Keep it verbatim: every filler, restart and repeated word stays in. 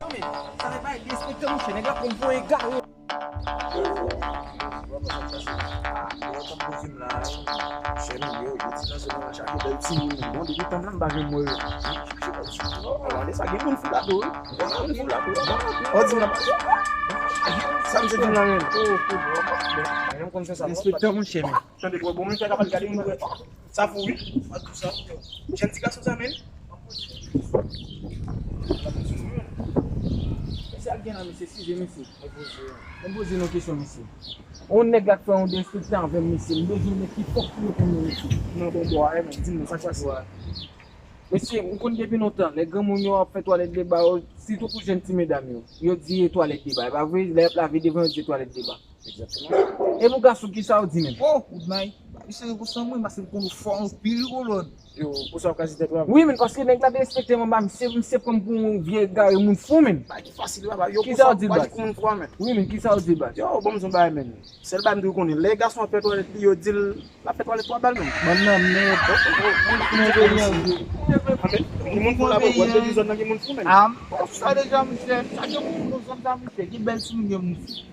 Sa se pa derespektan, monchè, nèg la pran voye gare. Chè m yo, yo ti nan zòn nan chache bèl timoun. Bon, depi tan m la, m pa janm wè yo. Gade sa, gen moun foulado, wi. Gen moun foulado. Ò, di m nan. Sa m se di m la, menm. Derespektan, monchè, men. Tande, bro, bon, moun fè kapab gade moun, bro. Sa fou, wi. Jèn ti gason sa, menm. Mesye ap gen nan mesye, size mesye. Mwen poze yon kesyon, mesye. On nèg la k fè yon derespektan avè m, mesye. M bezwen nèg ki fòk pou reponn mwen, mesye. Non, bon, bò, men, di m non, sa k pase? Mesye, m konn depi lontan, lè granmoun yo ap fè twalèt deba yo, sitou pou jèn ti medam yo, yo di e twalèt deba, e pa vre? Lè y ap lave devan, yo di e twalèt deba. Egzakteman. E pou gason, kisa w di menm? Oh, Goodnight. Misye gen konsan mwen, paske m konn ou fò anpil, kolòn. Yo, pou sa w ka di tèt ou a. Wi, men paske nèg la derespekte m anba, misye, misye pran m pou yon vye egare, moun fou, men. Bagay ki fasil, papa. Yo, kisa w di, baz? Moun fou, men. Wi, men kisa w di, baz? Yo, bon, m di yon bagay, men. Sèl bagay m dwe konnen, lè gason ap fè twalèt li, yo di l, l ap fè twalèt pou bal, men. Bann nan, men. Moun fou nan peyi an, wi. Gen moun fou la, bro. Wè, depi zòn nan, gen moun fou, men. Ah, m konn sa deja, misye. Sa gen moun nan zòn sa, misye. Gen bèl timoun, gen moun fou.